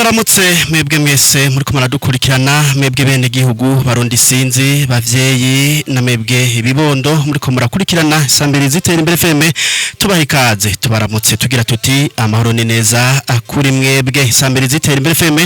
Ndabaramutse mwebwe mwese muriko muradukurikirana, mwebwe bene gihugu, Barundi sinzi, bavyeyi na mwebwe ibibondo muriko murakurikirana Sambiri zitera imbere FM. Tubaha ikaze, tubaramutse tugira tuti amahoro ni neza kuri mwebwe. Sambiri zitera imbere FM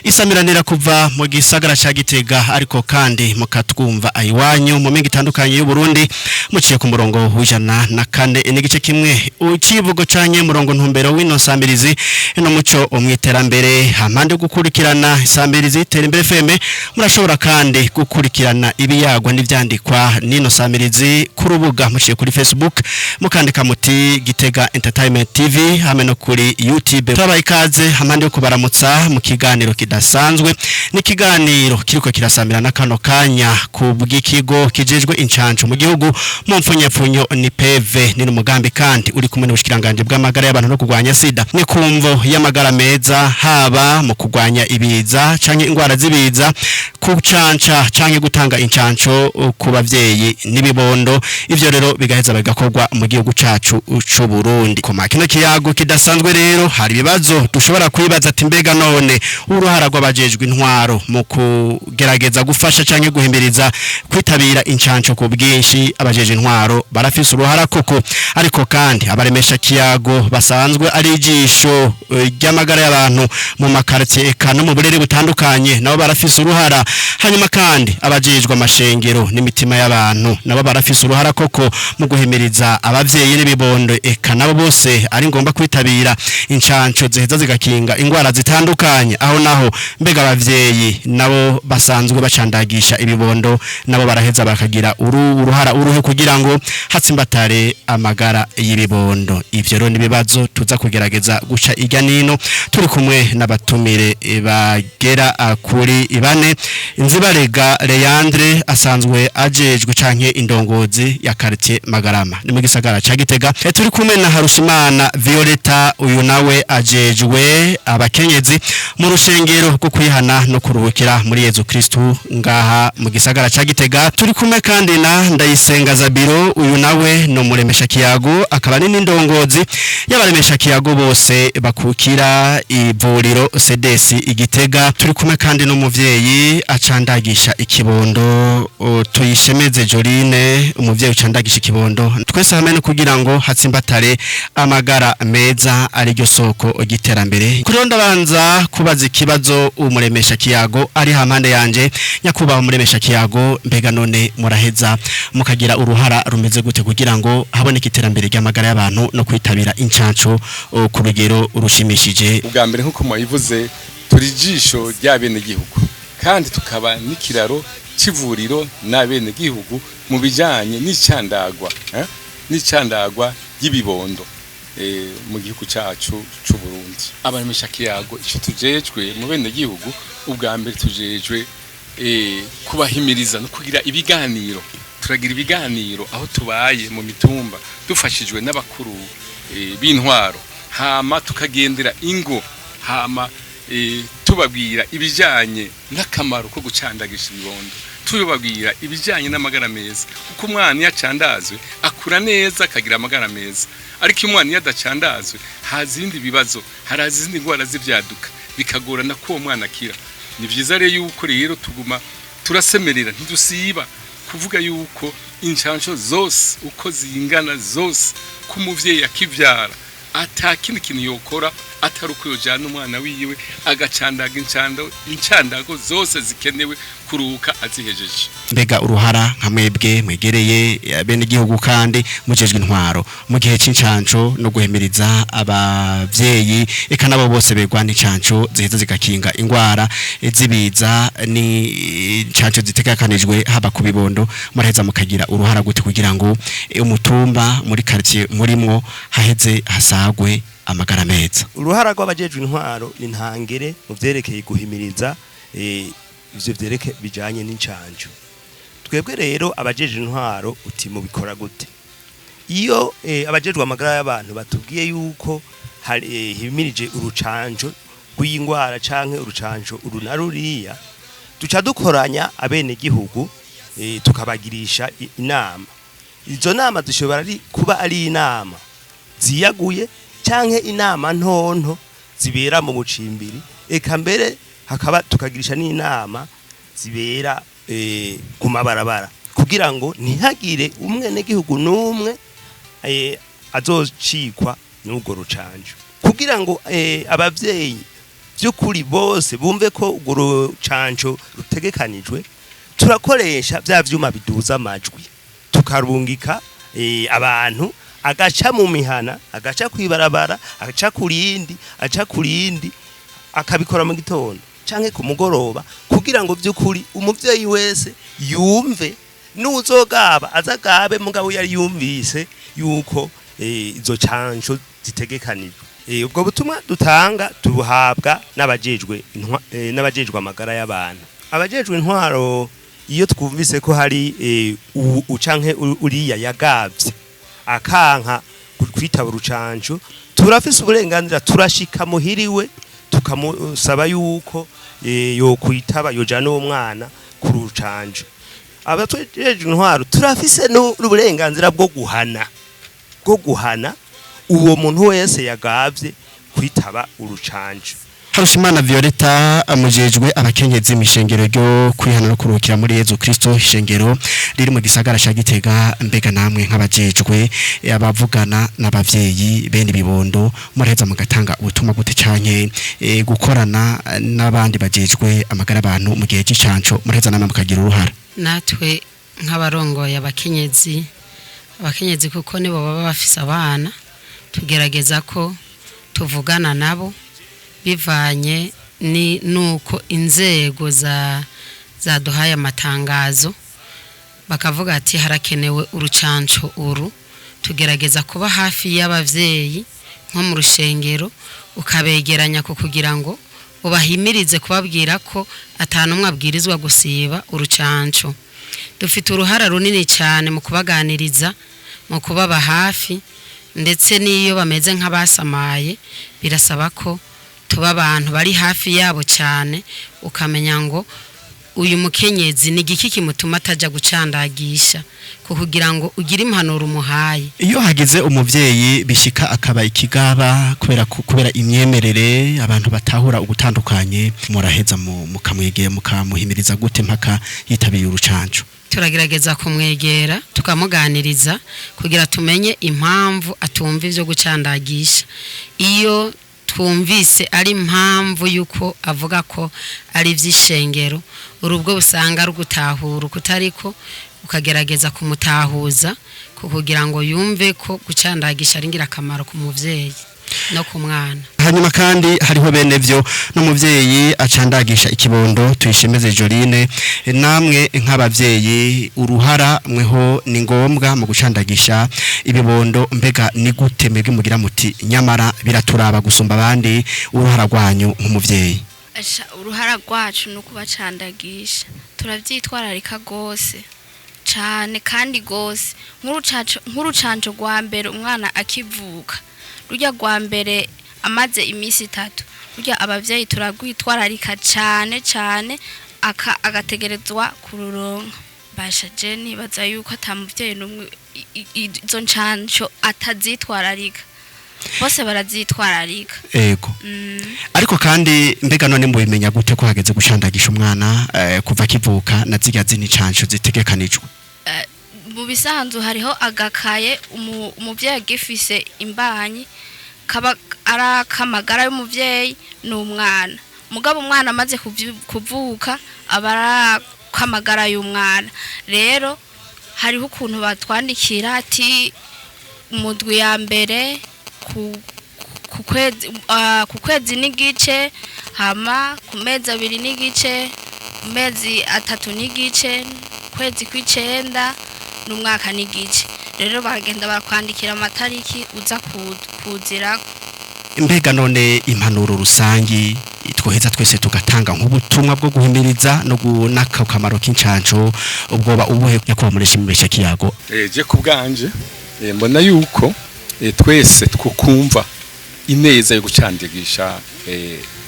isamiranira kuva mu gisagara ca Gitega, ariko kandi mukatwumva ayiwanyu mu mingi itandukanye y'u Burundi muciye ku murongo w'104.1. Ucivugo canke murongo ntumbero w'ino sambirizi ino muco umwiterambere. Hampande yo gukurikirana Isambirizi itera imbere FM, murashobora kandi gukurikirana ibiyagwa n'ivyandikwa n'ino sambirizi ku rubuga muciye kuri Facebook, mukandika muti Gitega Entertainment TV, hamwe no kuri YouTube. Turabaha ikaze hampande yo kubaramutsa mu kiganiro kidasanzwe, n'ikiganiro kiriko kirasamirana kano kanya ku bw'ikigo kijejwe incanco mu gihugu, mu mfunyepfunyo ni PV. Ni n'umugambi kandi uri kumwe n'ubushikiranganje bw'amagara y'abantu no kurwanya sida. Ni kumvo y'amagara meza, haba mu kurwanya ibiza canke ingwara z'ibiza, kucanca canke gutanga incanco ku bavyeyi n'ibibondo. Ivyo rero bigaheza bigakorwa mu gihugu cacu c'u Burundi. Koma kino kiyago kidasanzwe rero, hari ibibazo dushobora kwibaza ati mbega none uruhara rw'abajejwe intwaro mu kugerageza gufasha canke guhimiriza kwitabira incanco ku bwinshi, abajeje intwaro barafise uruhara koko? Ariko kandi abaremesha kiyago basanzwe ari ijisho ry'amagara y'abantu mu makartie eka no mu burere butandukanye, nabo barafise uruhara? Hanyuma kandi abajejwe amashengero n'imitima y'abantu nabo barafise uruhara koko mu guhimiriza abavyeyi n'ibibondo eka nabo bose ari ngomba kwitabira incanco ziheza zigakinga ingwara zitandukanye? Aho naho mbega abavyeyi nabo basanzwe bacandagisha ibibondo nabo baraheza bakagira uruhara uruhe kugira ngo hatsimbatare amagara y'ibibondo? Ivyo rero nibibazo tuza kugerageza guca irya nino turi kumwe n'abatumire bagera kuri bane. Nzibarega Leandre asanzwe ajejwe canke indongozi ya quartier Magarama, ni mu gisagara ca Gitega. Turi kumwe na Harushimana Violeta, uyu nawe ajejwe abakenyezi mu rushengero rwo kwihana no kuruhukira muri Yezu Kristu ngaha mu gisagara ca Gitega. Turi kumwe kandi na Ndayisenga Zabiro, uyu nawe ni umuremesha kiyago, akaba ni n'indongozi y'abaremesha kiyago bose bakukira ivuriro CDS Igitega. Turi kumwe kandi n'umuvyeyi acandagisha ikibondo, Tuyishemeze Joline, umuvyeyi ucandagisha ikibondo. Twese hamwe no kugira ngo hatsimbatare amagara meza ariryo soko ry'iterambere. Kuri ndabanza kubaza ikibazo umuremesha kiyago ari hampande yanje. Nyakubahwa umuremesha kiyago, mbega none muraheza mukagira uruhara rumeze gute kugira ngo haboneke iterambere ry'amagara y'abantu no kwitabira incanco ku rugero rushimishije? Ubwa mbere, nk'uko mwabivuze, turi ijisho ry'abenegihugu kandi tukaba n'ikiraro c'ivuriro n'abenegihugu mu bijanye n'icandagwa, n'icandagwa ry'ibibondo mu gihugu cacu c'u Burundi. Abaremesha kiyago, ico tujejwe mu benegihugu, ubwa mbere tujejwe kubahimiriza no kugira ibiganiro. Turagira ibiganiro aho tubaye mu mitumba dufashijwe n'abakuru b'intwaro, hama tukagendera ingo, hama tubabwira ibijanye n'akamaro ko gucandagisha ibibondo, tubabwira ibijanye n'amagara meza, kuko umwana iyo acandazwe akura neza akagira amagara meza, ariko iyo umwana iyo adacandazwe haza ibindi bibazo, haraza izindi ndwara z'ivyaduka, bikagorana ko uwo mwana akira. Ni vyiza rero yuko rero tuguma turasemerera, ntidusiba kuvuga yuko incanco zose uko zingana zose, ko umuvyeyi akivyara ata kindi kintu yokora atari uko yojana umwana wiwe agacandaga incandago zose zikenewe kuruka azihejeje. Mbega uruhara nka mwebwe mwegereye bene igihugu kandi mujejwe intwaro mu gihe c'incanco no guhimiriza abavyeyi eka nabo bose begwa n'incanco ziheza zigakinga ingwara z'ibiza, ni incanco zitegekanijwe haba ku bibondo, muraheza mukagira uruhara gute kugira ngo umutumba muri quartier murimwo haheze hasagwe amagara meza? Uruhara rw'abajejwe intwaro ni ntangere mu vyerekeye guhimiriza ivyo vyereke bijanye n'incanco. Twebwe rero abajejwe intwaro, uti mubikora gute? Iyo abajejwe amagara y'abantu batubwiye yuko hari himirije urucanco rw'ingwara canke urucanco uru na ruriya, duca dukoranya abenegihugu, tukabagirisha inama. Izo nama zishobora kuba ari inama ziyaguye canke inama ntonto zibera mu bucimbiri. Eka mbere hakaba tukagirisha n'inama zibera ku mabarabara kugira ngo ntihagire umwenegihugu n'umwe azocikwa n'urwo rucanjo, kugira ngo abavyeyi by'ukuri bose bumve ko urwo rucanco rutegekanijwe. Turakoresha bya vyuma biduza amajwi, tukarungika abantu, agaca mu mihana, agaca kwibarabara, agaca kurindi, aca kurindi, akabikora mu gitondo canke ku mugoroba, kugira ngo by'ukuri umuvyeyi wese yumve, n'uzogaba azagabe mugabo yari yumvise yuko izo canco zitegekanijwe. Ubwo butumwa dutanga tubuhabwa n'abajejwe n'abajejwe amagara y'abantu, abajejwe intwaro. Iyo twumvise ko hari ucanke uriya yagavye akanka kwitaba urucanco, turafise uburenganzira, turashika muhiriwe tukamusaba yuko yokwitaba, yojana uwo mwana ku rucanco. Abatujejwe intwaro turafise n'uburenganzira bwo guhana uwo muntu wese yagavye kwitaba urucanco. Harushimana Violeta, amujejwe abakenyezi mishengero ryo kwihana no kuruhukira muri Yezu Kristo, ishengero riri mu gisagara ca Gitega. Mbega namwe nk'abajejwe abavugana n'abavyeyi bene ibibondo, muraheza mugatanga ubutumwa gute, canke gukorana n'abandi bajejwe amagara abantu mu gihe c'icanco, muraheza namwe mukagira uruhara? Natwe nk'abarongoye abakenyezi, kuko nibo baba bafise abana, tugerageza ko tuvugana nabo bivanye ni nuko inzego za zaduhaye amatangazo, bakavuga ati harakenewe urucanco uru. Tugerageza kuba hafi y'abavyeyi nko mu rushengero, ukabegeranya ku kugira ngo ubahimirize kubabwira ko atanumwe abwirizwa gusiba urucanco. Dufite uruhara runini cyane mu kubaganiriza, mu kubaba hafi, ndetse n'iyo bameze nk'abasamaye birasaba ko tuba abantu bari hafi yabo cyane, ukamenya ngo uyu mukenyezi ni igiki kimutuma atajya gucandagisha, kugira ngo ugire impanuro umuhaye. Iyo hagize umuvyeyi bishika akaba ikigaba kubera imyemerere abantu batahura ugutandukanye, muraheza mukamwegera, mukamuhimiriza gute mpaka yitabiriye urucanco? Turagerageza kumwegera, tukamuganiriza kugira tumenye impamvu atumva ivyo gucandagisha. Iyo twumvise ari impamvu y'uko avuga ko ari ivy'ishengero, urubwo busanga ari ugutahura ukutariko, ukagerageza kumutahuza kugira ngo yumve ko gucandagisha ari ingirakamaro ku muvyeyi no ku mwana. Hanyuma kandi hariho bene vyo n'umuvyeyi acandagisha ikibondo, Tuyishemeze Joline, namwe nk'abavyeyi uruhara mweho ni ngombwa mu gucandagisha ibibondo. Mbega ni gute mwebwe mugira muti nyamara biraturaba gusumba abandi, uruhara rwanyu nk'umuvyeyi? Asha, uruhara rwacu ni ukubacandagisha. Turabyitwararika rwose cyane kandi rwose. Nk'urucanco rwa mbere umwana akivuka, rujya rwa mbere amaze iminsi 3, rujya abavyeyi turarwitwararika cyane cyane, agategerezwa kururonka. Basha, je nibaza yuko ata muvyeyi n'umwe izo ncanco atazitwararika, bose barazitwararika. Ego. Ariko kandi mbega none mubimenya gute ko hageze gucandagisha umwana kuva akivuka na zirya zindi ncanco zitegekanijwe? Mu bisanzwe hariho agakaye umuvyeyi agifise imbanyi, kaba ari akamagara y'umuvyeyi n'umwana. Mugabo umwana amaze kuvuka aba ari akamagara y'umwana. Rero hariho ukuntu batwandikira ati umudwi ya mbere ku kwezi n'igice, hama ku mezi 2 n'igice, ku mezi 3 n'igice, kwezi kw'icenda n'umwaka n'igice. Rero bagenda bakwandikira amatariki uza kuzirako. Mbega none impanuro rusangi twoheza twese tugatanga nk'ubutumwa bwo guhimiriza no gunaka kamaro k'incanco ubwoba ubuhe, nyakubahwa muresha kiyago? Je ku bwanje mbona yuko twese twukumva ineza yo gucandagisha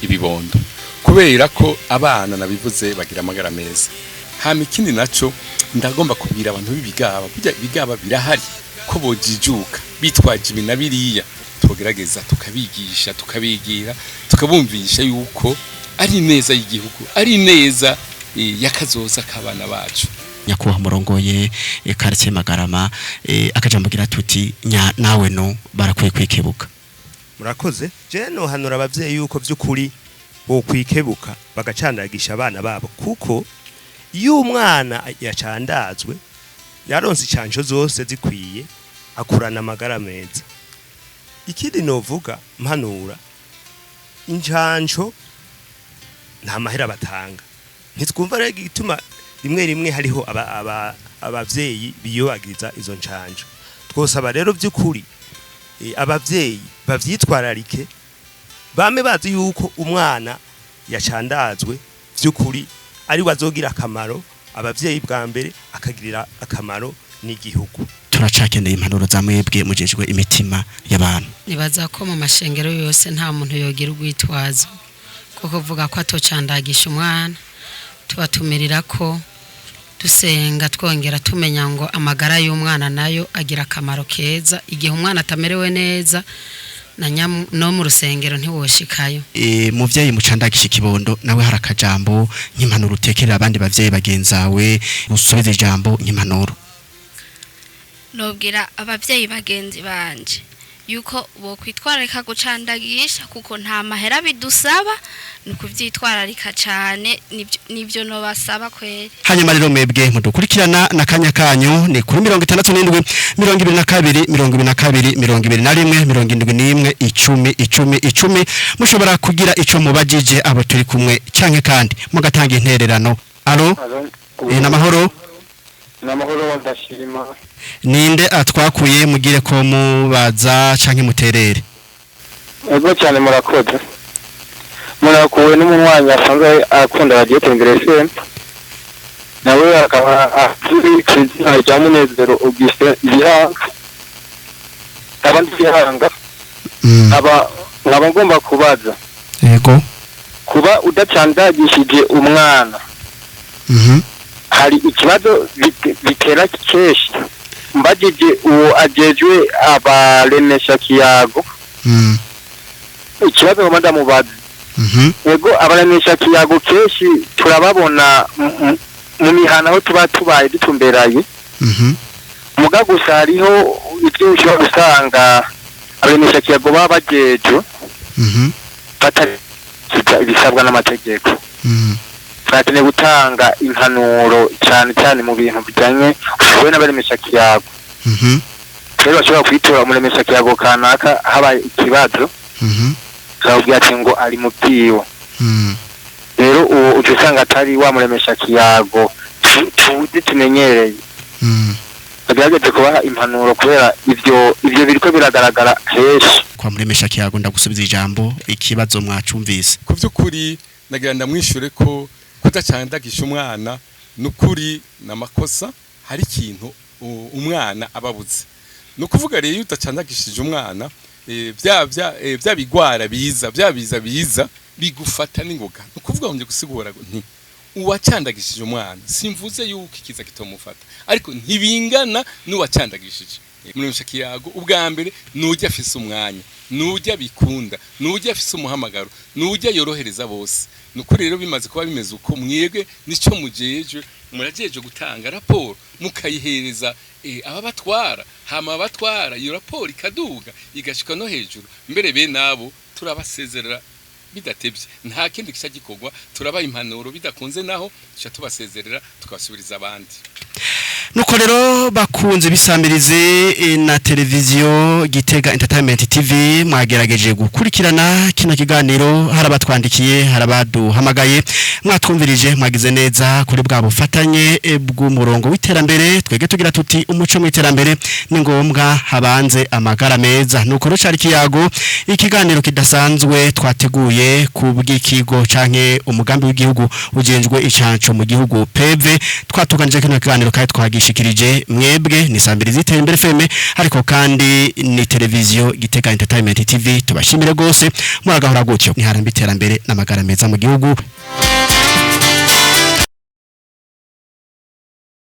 ibibondo, kubera ko abana nabivuze bagira amagara meza. Hama ikindi naco, ndagomba kubwira abantu b'ibigaba, burya ibigaba birahari, ko bojijuka bitwaje ibi na biriya. Tugerageza tukabigisha, tukabigira, tukabumvisha yuko ari neza y'igihugu, ari neza y'akazoza k'abana bacu. Nyakubahwa murongoye quartier Magarama, akajambo gira tuti nawe no barakwiye kwikebuka. Murakoze. Je nohanura abavyeyi yuko vy'ukuri bo kwikebuka bagacandagisha abana babo, kuko iyo umwana yacandazwe, yaronse icanco zose zikwiye, akurana amagara meza. Ikindi novuga mpanura, incanco nta mahera batanga. Ntitwumva rero igituma rimwe rimwe hariho abavyeyi biyobagiza izo ncanco. Twosaba rero vy'ukuri abavyeyi bavyitwararike, bame bazi yuko umwana yacandazwe vy'ukuri ari we azogira akamaro abavyeyi bwa mbere, akagirira akamaro n'igihugu. Turacakeneye impanuro za mwebwe mujejwe imitima y'abantu. Nibaza ko mu mashengero yose nta muntu yogira urwitwazo kuko kuvuga ko atocandagisha umwana. Tubatumirira ko dusenga, twongera tumenya ngo amagara y'umwana nayo agira akamaro keza. Igihe umwana atamerewe neza na no mu rusengero ntiwoshikayo. Muvyeyi mucandagisha ikibondo, nawe hari akajambo nk'impanuro utekerera abandi bavyeyi bagenzawe, usubize ijambo nk'impanuro. Nobwira abavyeyi bagenzi banje yuko bokwitwararika gucandagisha, kuko nta mahera bidusaba, ni ukuvyitwararika cane. Nivyo nobasaba kweri. Hanyuma rero mwebwe mudukurikirana na kanya kanyu ni kuri 67 22 22 21 71 10 10 10. Mushobora kugira ico mubajije abo turi kumwe, canke kandi mugatanga intererano. Allo? Namahoro. Namahoro, ndashima. Ninde atwakuye? Mugire ko mubaza canke muterere. Ego cyane, murakoze. Murakuwe n'umunywanyi asanzwe akunda radiyo Tembere FM, nawe akaba azwi ku izina rya Munezero Augustin Gihanga, abandi Gihanga. Aba nkaba ngomba kubaza kuba udacandagishije umwana hari ikibazo bitera kenshi. Mbajije uwo ajejwe abaremesha kiyago, ikibazo ngomba ndamubaza. Yego, abaremesha kiyago kenshi turababona mu mihana aho tuba tubaye dutumberaye. Muga gusa hariho ibyo ushobora gusanga abaremesha kiyago baba bajejwe batari ibisabwa n'amategeko. Turakeneye gutanga impanuro cyane cyane mu bintu bijyanye ushoboye n'abaremesha kiyago. Rero bashobora kwitura umuremesha kiyago kanaka habaye ikibazo, akababwira ati ngo ari mu byiwe. Rero uwo uca usanga atari wa muremesha kiyago tuzi tumenyereye. Bagerageze kubaha impanuro kubera ivyo biriko biragaragara henshi. Kwa muremesha kiyago, ndagusubiza ijambo. Ikibazo mwacumvise. Ku by'ukuri nagira ndamwishure ko kudacandagisha umwana nukuri namakosa. Hari ikintu umwana ababuze. Ni ukuvuga rero iyo udacandagishije umwana, bya bigwara biza, bya biza biza bigufata n'ingoga. Ni ukuvuga ngo gusigura nti uwacandagishije umwana, simvuze yuko ikiza kitomufata, ariko ntibingana n'uwacandagishije. Muri kiyago ubwa mbere nujya afise umwanya, nujya bikunda, nujya afise umuhamagaro, nujya yorohereza bose. Nukuri rero bimaze kuba bimeze uko, mwebwe nico mujejwe, murajeje gutanga raporo mukayihereza ababatwara, hama abatwara iyo raporo ikaduga igashika no hejuru. Mbere be nabo turabasezerera bidatevye, nta kindi kica gikorwa. Turabaha impanuro, bidakunze naho tuca tubasezerera tukabasubiriza abandi. Nuko rero bakunze bisamirize na televiziyo Gitega Entertainment TV, mwagerageje gukurikirana kino kiganiro. Harabatwandikiye, harabaduhamagaye, mwatwumvirije, mwagize neza kuri bwa bufatanye bw'umurongo w'iterambere. Twege tugira tuti umuco mu iterambere ni ngombwa habanze amagara meza. Nuko rero cari kiyago, ikiganiro kidasanzwe twateguye ku bw'ikigo canke umugambi w'igihugu ujejwe icanco mu gihugu PV. Twatuganije kino kiganiro kandi twagishikirije mwebwe ni Sambirizi Iterambere FM, ariko kandi ni televiziyo Gitega Entertainment TV. Tubashimire gose, muragahora gutyo, niharambe iterambere n'amagara meza mu gihugu.